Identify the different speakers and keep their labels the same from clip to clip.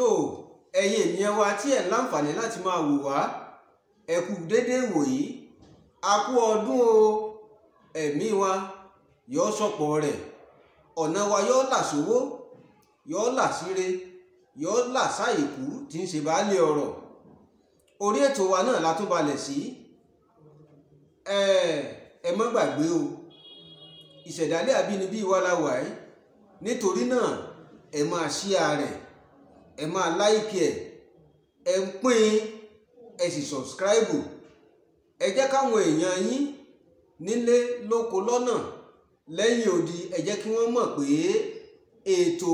Speaker 1: Tó ẹ̀yin ènìyàn wa tí ẹ̀ ń láǹfààní láti máa wò wá, ẹ kú déédéé wòyí, a kú ọdún o. Ẹ̀mí wa yóò sọ̀pọ̀ rẹ̀, ọ̀nà wa yóò là sówó, yóò là síre, yóò là sáìkú tí ń ṣe baálé ọ̀rọ̀. Orí ètò wa náà la tún balẹ̀ sí. Ẹ má gbàgbé o, ìṣẹ̀dálẹ̀ àbínibí wa la wà ẹ́. Nítorí náà ẹ máa ṣíà rẹ̀, ẹ máa láìkì ẹ̀, ẹ ń pín, ẹ sì sọ̀bscribe. Ẹ jẹ́ káwọn èèyàn yín nílé lóko lọ́nà lẹ́yìn odi, ẹ jẹ́ kí wọ́n mọ̀ pé ètò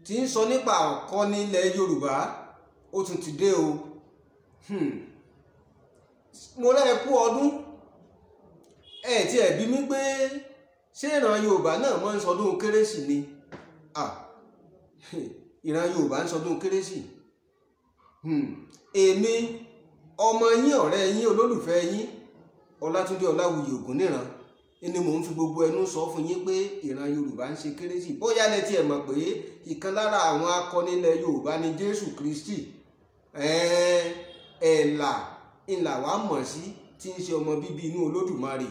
Speaker 1: tí ń sọ nípa àkọni ilẹ̀ Yorùbá ó tún ti dé o. Mo lẹ́ kú ọdún. Ẹ ti ẹ̀ bí mi pé ṣé ìran Yorùbá náà máa ń sọdún kérésì ni? Ìran Yorùbá ń sọdún kérésì. Èmi ọmọ yín, ọ̀rẹ́ yín, olólùfẹ́ yín, Ọlátúndé Ọláwuyì Ògúnníran ni mò ń fi gbogbo ẹnu sọ fún yín pé ìran Yorùbá ń ṣe kérésì. Bóyá lẹ tiẹ̀ mọ̀ pé ìkan lára àwọn akọni ilẹ̀ Yorùbá ni Jésù Kristi. Ẹ̀là ńlá wa mọ̀ sí tí ń ṣe ọmọ bíbí inú Olódùmarè.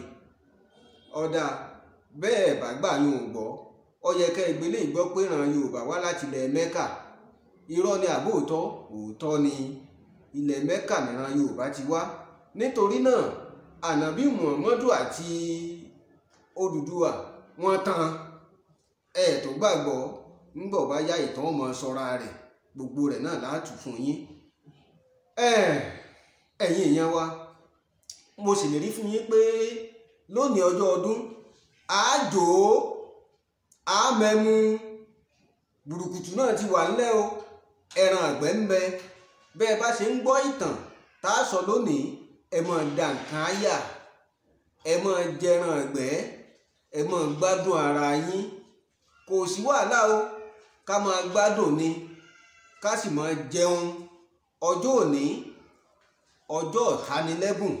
Speaker 1: Ọ̀dà bẹ́ẹ̀ bá gbà yín ò gbọ́, ó yẹ kẹ́ ìgbélé ìgbọ́ pé ìran Yorùbá wá láti ilẹ̀ Mẹ́kà. Irọ́ ni àbóòtọ́? Òótọ́ ni, ilẹ̀ Mẹ́kà nìran Yorùbá ti wá. Nítorí náà Ànábì Muhammadu àti Odùduwà wọ́n tán. Ẹ tó gbàgbọ́, ńgbọ̀ bá yá ìtàn ọmọ sọra rẹ̀, gbogbo rẹ̀ náà látù fún yín. Ẹ̀yin èèyàn wa, mo sì lè rí fún yín pé lónìí ọjọ́ ọdún, àjò àmẹ́mu burúkutu náà ti wà ńlẹ̀ o. Ẹran àgbẹ̀ ń bẹ. Bẹ́ẹ̀ bá ṣe ń gbọ́ ìtàn tá a sọ lónìí, ẹ máa da nǹkan áyà, ẹ máa jẹran àgbẹ̀, ẹ máa gbádùn ara yín. Kò sí wàhálà o, ká máa gbádùn ni, ká sì máa jẹun. Ọjọ́ òní, ọjọ́ ìhánilẹ́bùn,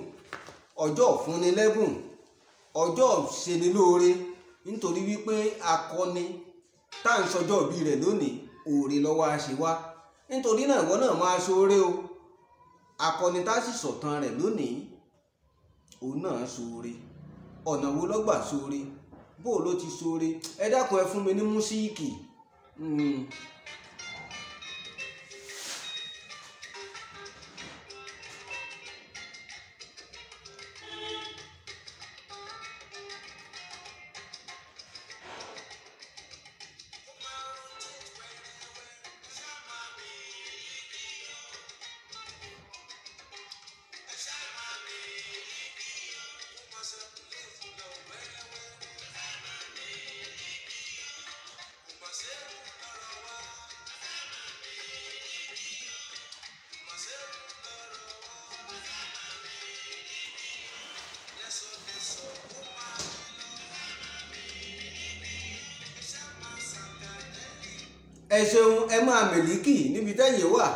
Speaker 1: ọjọ́ ìfúnnilẹ́bùn, ọjọ́ ìṣenilóore. Nítorí wípé akọni tá à ń sọjọ́ òbí rẹ̀ lónìí, òòrè lọ́wọ́ a ṣe wá. Nítorí náà ìwọ náà máa ṣoore o. Akọni tá a sì sọ̀tàn rẹ̀ lónìí, òun náà ṣoore. Ọ̀nà wo ló gbà ṣoore? Bó ló ti ṣoore? Ẹ dákun, ẹ fún mi ní músíìkì. Ẹ ṣeun, ẹ máa mèlíkì níbi tẹ́yìn wà.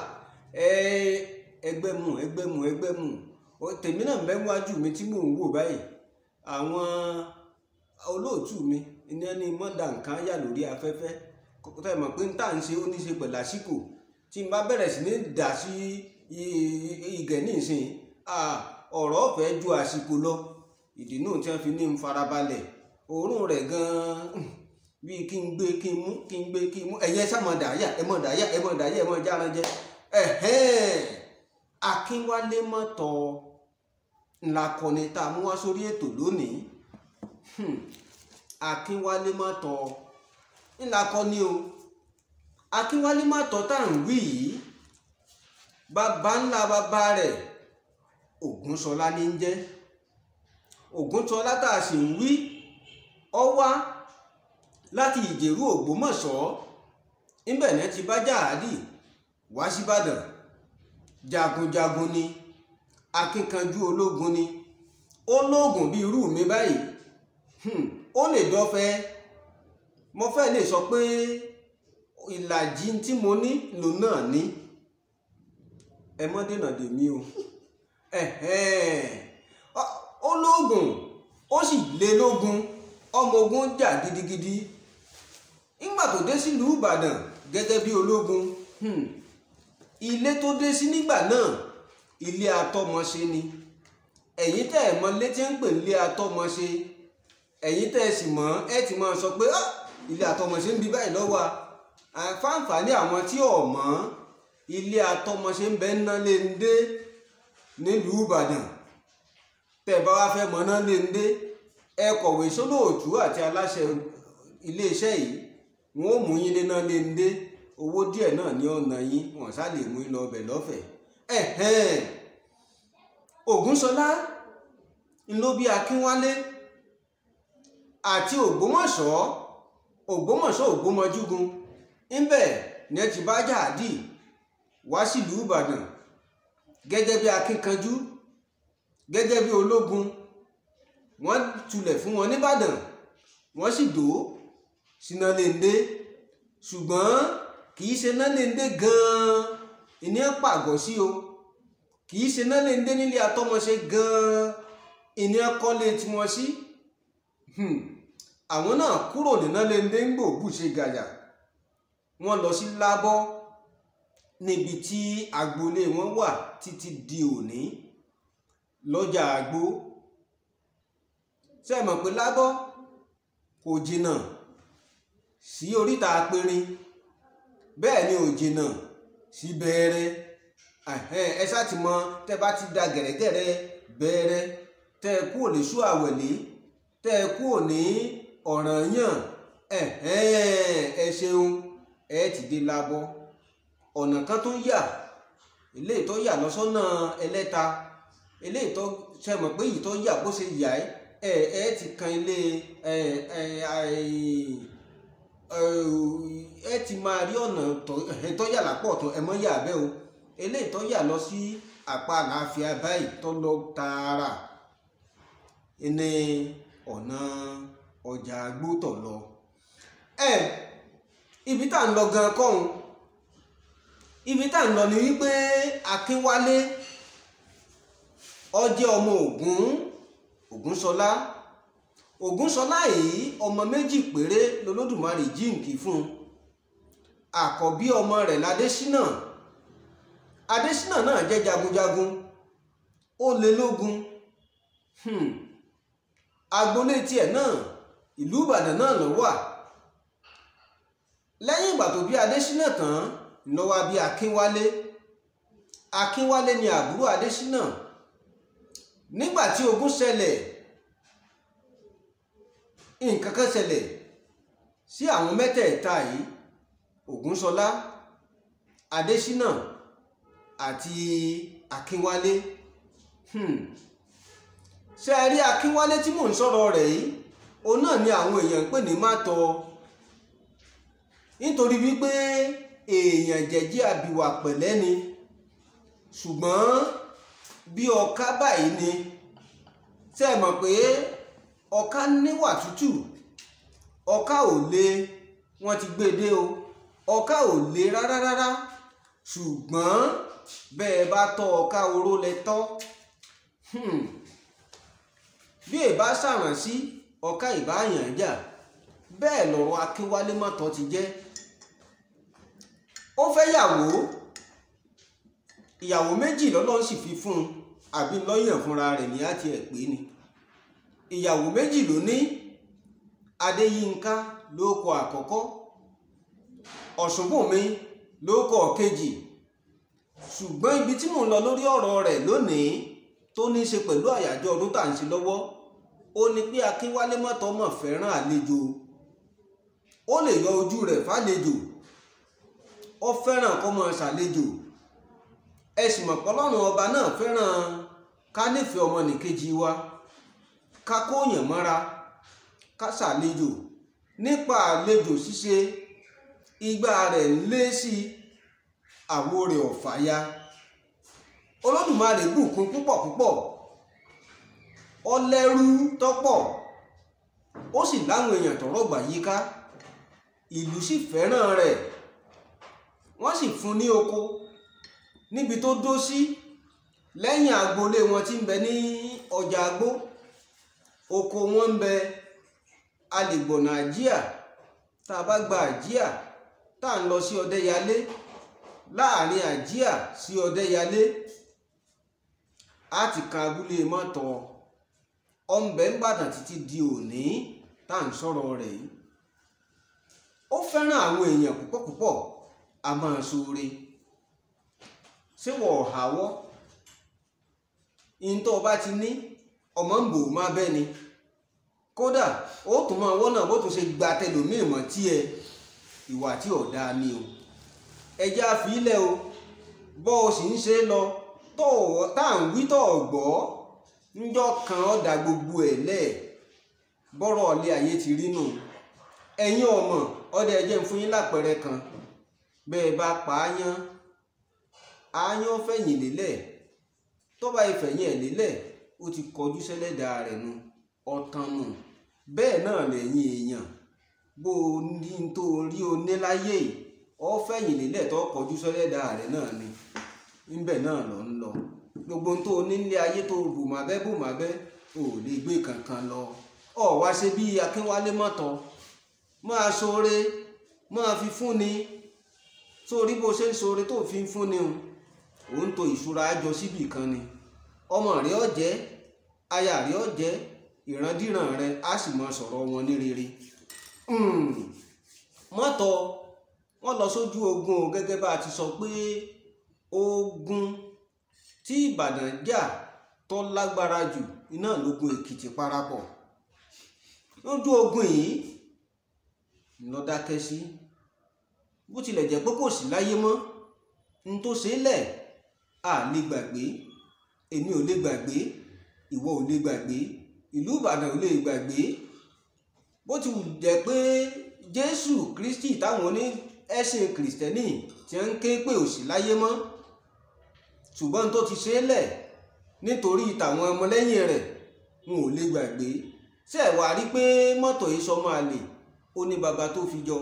Speaker 1: Ẹgbẹ́ mu, ẹgbẹ́ mu, ẹgbẹ́ mu. Tèmi náà ń bẹ wájú mi tí mò ń wò báyìí. Àwọn olóòtú mi ní ẹni mọ́dà nǹkan yà lórí afẹ́fẹ́. Tẹ́ mọ̀ pé ń tà ń ṣe ó ní ṣe pẹ̀lú àsìkò. Tí n bá bẹ̀rẹ̀ sí ní dà sí ìgẹ̀ nísìnyí, ọ̀rọ̀ ọ̀fẹ́ ju àsìkò lọ. Ìdí náà tí wọ́n fi ní ń farabalẹ̀. Òórùn rẹ̀ gan-an bíi kí n gbé kí n mú, kí n gbé kí n mú. Ẹ̀yin ẹ ṣá mọ̀ dàáyà, ẹ mọ̀ dàáyà, ẹ mọ̀ dàáyà, ẹ mọ̀ járan jẹ. Akínwálé Mọ́tọ̀ ńlá kọni tá a mú wá sórí ètò lónìí. Akínwálé Mọ́tọ̀ ńlá kọni o. Akínwálé Mọ́tọ̀ tá à ń wí yìí, bàbá ńlá bàbá rẹ̀ Ògúnṣọlá ní ń jẹ́. Ògúnṣọlá tá a sì ń wí, ó wá láti Ìjẹ̀rú Ògbómọ̀ṣọ́. Ńbẹ̀ ní ti bá Jàhádì wá síbàdàn. Jagunjagun ni, akínkanjú ológun ni. Ó lóògùn bíi irú mi báyìí. Ó lè dọ́fẹ́. Mo fẹ́ lè sọ pé ìlàjì tí mo ní lòun náà ní. Ẹ mọ́ dènà dè mí o. Ó lóògùn, ó sì lé lógun. Ọmọ ogun jà gidigidi. Nígbà tó dé sílùú Ìbàdàn gẹ́gẹ́ bí ológun, Ilé tó dé sí nígbà náà ilé atọ́mọṣe ni. Ẹ̀yin tẹ́ ẹ̀ mọ̀ létí ń pè nílé atọ́mọṣe, ẹ̀yin tẹ́ ẹ sì mọ̀ ẹ ti máa sọ pé ilé atọ́mọṣe ń bí báyìí lọ́wọ́. Àǹfààní àwọn tí ò mọ̀, ilé atọ́mọṣe ń bẹ Náléndé nílùú Ìbàdàn. Tẹ́ ẹ bá wá fẹ́ mọ̀ Náléndé, ẹ kọ̀wé sólóòtú àti aláṣẹ iléeṣẹ́ yìí, wọ́n ó mú yín dé Náléndé. Owó díẹ̀ náà ní ọ̀nà yín, wọ́n sá lè mú yín lọ ọbẹ̀ lọ́fẹ̀ẹ́. Ògúnṣọlá ló bí Akínwálé àti Ògbómọ̀ṣọ́. Ògbómọ̀ṣọ́ Ògbómọjúgun ńbẹ̀ ní ẹ ti bá Jáàdì wá sílùú Ìbàdàn gẹ́gẹ́ bí akínkanjú, gẹ́gẹ́ bí ológun. Wọ́n tulẹ̀ fún wọn nìbàdàn, wọ́n sì dó sí Náléndé. Ṣùgbọ́n kì í ṣe Náléndé gan-an ìní pàgọ́ sí o, kì í ṣe Náléndé nílé atọ́mọṣe gan-an ìní kọ́lé tiwọn sí. Àwọn náà kúrò ní Náléndé ń gbòòbù ṣe gàyà, wọ́n lọ sí Lábọ́ níbi tí agboolé wọn wà títí di òní lọ́jà àgbo. Ṣé ẹ mọ̀ pé Lábọ́ kò jìnnà sí oríta Apẹ̀rẹ̀, bẹ́ẹ̀ ni ò jìnnà sí Bẹ̀rẹ̀. Ẹ ṣáà ti mọ̀, tẹ́ bá ti da gẹ̀rẹ́gẹ̀rẹ́ Bẹ̀rẹ̀, tẹ́ ẹ kúrò ní Ṣúàwẹ̀lé, tẹ́ ẹ kúrò ní Ọ̀rànyàn, ẹ ṣeun, ẹ ti dé Lábọ́. Ọ̀nà kan tó yà, eléyìí tó yà lọ́sọ́nà Ẹlẹ́ta, eléyìí tó ṣe mọ̀ pé èyí tó yà bó ṣe yà ẹ ẹ ti kan ilé ẹ ti máa rí ọ̀nà tó yà lápọ̀ tó ẹ mọ́ yà bẹ́ẹ̀ o. Eléyìí tó yà lọ sí àpá àlàáfíà báyìí tó lọ tààrà ní ọ̀nà ọjà Agbótọ̀ lọ. Ibi tá à ń lọ gan kọ́hún, ibi tá à ń lọ ni wípé Akínwálé ó jẹ́ ọmọ Ògún, Ògúnṣọlá. Ògúnṣọlá yìí ọmọ méjì péré lolódùmarè jíǹkí fún un. Àkọ́bí ọmọ rẹ̀ ládésínà. Adésínà náà jẹ́ jagunjagun, ó lé lógun. Agboolé tiẹ̀ náà ìlú Ìbàdàn náà ló wà. Lẹ́yìn ìgbà tó bí Adésínà tán ló wá bí Akínwálé. Akínwálé ni àbúrò Adésínà. Nígbà tí ogun ṣẹlẹ̀, nǹkan kan ṣẹlẹ̀ sí àwọn mẹ́tẹ̀ẹ̀ta yìí, Ògúnṣọlá, Adésínà àti Akínwálé. Ṣé ẹ rí Akínwálé tí mò ń sọ̀rọ̀ rẹ̀ yìí? Òun náà ni àwọn èèyàn ń pè ní Mátọ, nítorí wípé èèyàn jẹ́jẹ́ àbíwà pẹ̀lẹ́ ni, ṣùgbọ́n bí ọká báyìí ni. Ṣé ẹ mọ̀ pé ọká níwà tútù, ọká ò le, wọ́n ti gbé e dé o, ọká ò le rárá rárá, ṣùgbọ́n bẹ́ẹ̀ bá tọ́ ọká oró lẹ tọ́. Bí èbá ṣàrànsí, ọká ìbá yàn jà. Bẹ́ẹ̀ lọ̀rọ̀ Akínwálé Mátọ̀ ti jẹ́. Ó fẹ́ yàwó, ìyàwó méjì lọ́lọ́run sì fi fún un, àbí lọ́yàn fúnra rẹ̀ ní àti ẹ̀ pé ni. Ìyàwó méjì ló ní. Adéyínká ló kọ àkọ́kọ́, Ọ̀ṣunbùnmi ló kọ kejì. Ṣùgbọ́n ibi tí mò ń lọ lórí ọ̀rọ̀ rẹ̀ lónìí tó ní í ṣe pẹ̀lú àyájọ́ ọdún tá à ń ṣe lọ́wọ́, ó ní pé Akínwálé Mátọ̀ mọ̀ fẹ́ràn àlejò. Ó lè yọ ojú rẹ̀ fàlejò, ó fẹ́ràn kó máa ṣàlejò. Ẹ sì mọ̀ pé Ọlọ́run ọba náà fẹ́ràn ká nífẹ̀ẹ́ ọmọnìkejì wa, ká kóyàn mọ́ra, ká ṣàlejò. Nípa àlejò ṣíṣe, igbá rẹ̀ ń lé sí àwo rẹ̀ ọ̀fàya. Olódùmarè bùkún púpọ̀ púpọ̀, ó lẹ́rú tọ́pọ̀, ó sì láwọn èèyàn tó rọ̀gbà yíká. Ìlú sì fẹ́ràn rẹ̀, wọ́n sì fún ní oko níbi tó dó sí lẹ́yìn agboolé wọn tí ń bẹ ní ọjà Agbó. Oko wọn ń bẹ alègbọ̀nà Àjíà. Tá a bá gba Àjíà tá à ń lọ sí Ọdẹ́yálé, láàrin Àjíà sí Ọdẹ́yálé á ti kan abúlé Mọ́tọ̀. Ọ̀nbẹ ń bàdàn títí di òní tá à ń sọ̀rọ̀ rẹ̀ yìí. Ó fẹ́ràn àwọn èèyàn púpọ̀ púpọ̀, a máa ṣoore. Ṣé wọ́n ọ̀háwọ́? Ìntọ́ bá ti ní ọmọ ń bò má bẹ́ ni. Kódà ó tún máa wọ́nà bó tún ṣe gba tẹlòmíì mọ́ tí ẹ ìwà tí ò dáa ni o. Ẹjẹ́ àfilẹ̀ o, bọ́ o sì ń ṣe lọ tá à ń wí tọ̀ gbọ́ níjọ́ kan ọ̀dà gbogbo ẹ̀ lẹ̀ bọ́rọ̀ ọ̀lẹ́ ayé ti rí nù. Ẹ̀yin ọmọ ọdẹ ẹjẹ́ ń fún yín lápẹẹrẹ kan. Bẹ́ẹ̀ bá pa áyán, áyán fẹ̀yìn lélẹ̀. Tó bá ìfẹ̀yìn ẹ̀ lélẹ̀, ó ti kọjú sẹ́lẹ̀dà rẹ̀ nu, ọ̀tàn nù. Bẹ́ẹ̀ náà lẹ̀yin èèyàn, bó o ní tó rí o ní láyé, ọ fẹ̀yìn lélẹ̀ tó kọjú sẹ́lẹ̀dà rẹ̀ náà ni. Ńbẹ̀ náà lọ ń lọ. Gbogbo tó o ní nílé ayé tó bò má bẹ́ bò má bẹ́, ò lè gbé kankan lọ. Ọ̀ wá ṣe bí Akínwálé Mọ́tọ̀. Máa ṣoore, máa fi fúnni. Sórí bó ṣe ń ṣoore tó fi ń fúnni o, ò ń to ìṣúra jọ síbì kan ni. Ọmọ rẹ ó jẹ́, aya rẹ ó jẹ́, ìrandíran rẹ á sì máa sọ̀rọ̀ wọn ní rere. Mọ́tọ̀ wọ́n lọ sójú ogun o, gẹ́gẹ́ bá a ti sọ pé ogun tí Ìbàdàn jà tó lágbára jù iná lógun Èkìtì parapọ̀. Lójú ogun yìí lọ dákẹ́ sí. Bó tilẹ̀ jẹ́ pé kò sí láyé mọ́, n tó ṣe lẹ̀ a lè gbàgbé. Èmi ò lè gbàgbé, ìwọ ò lè gbàgbé, ìlú Ìbàdàn ò lè gbàgbé. Bó ti wù jẹ́ pé Jésù Kristi táwọn oní ẹ̀sìn Kìrìsìtẹ́nì tí ń ké pé ò sí láyé mọ́, ṣùgbọ́n tó ti ṣe lẹ̀ nítorí tàwọn ọmọlẹ́yìn rẹ̀ n ò lè gbàgbé. Ṣé ẹ wá rí pé Mọ́tọ̀ yìí sọmọ àlè, ó ní baba tó fi jọ.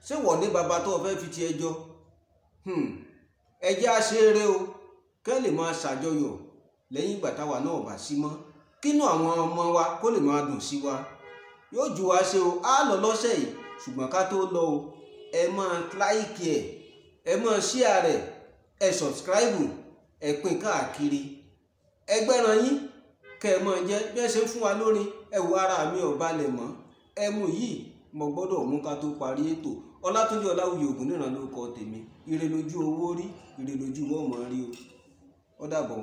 Speaker 1: Ṣé wọ́n ní baba tó fẹ́ fi tiẹ̀ jọ? Ẹ jẹ́ á ṣe eré o, kẹ́ lè máa ṣàjọyọ̀ lẹ́yìn ìgbà táwa náà bá sí mọ́. Kínú àwọn ọmọ wa kó lè máa dùn sí wa. Yóò ju wa ṣe o, á lọ lọ́sẹ̀ yìí, ṣùgbọ́n ká tó lọ o, ẹ máa láìkì ẹ̀, ẹ máa ṣíà rẹ̀, ẹ sọ̀bsìkíráìbù, ẹ pín káàkiri. Ẹgbẹ́ran yín kẹ́ ẹ máa jẹ́ bí ẹ ṣe ń fún wa lórin. Ẹ wo ara mi ò balẹ̀ mọ́. Ẹmu yìí mo gbọ́dọ̀ mú ká tó parí ètò. Ọlátúnjí Ọláwuyì Ògúnníran ló kọ tèmi. Ire lójú owó rí, ire lójú wọ́n mọ̀ rí o. Ó dàbọ̀.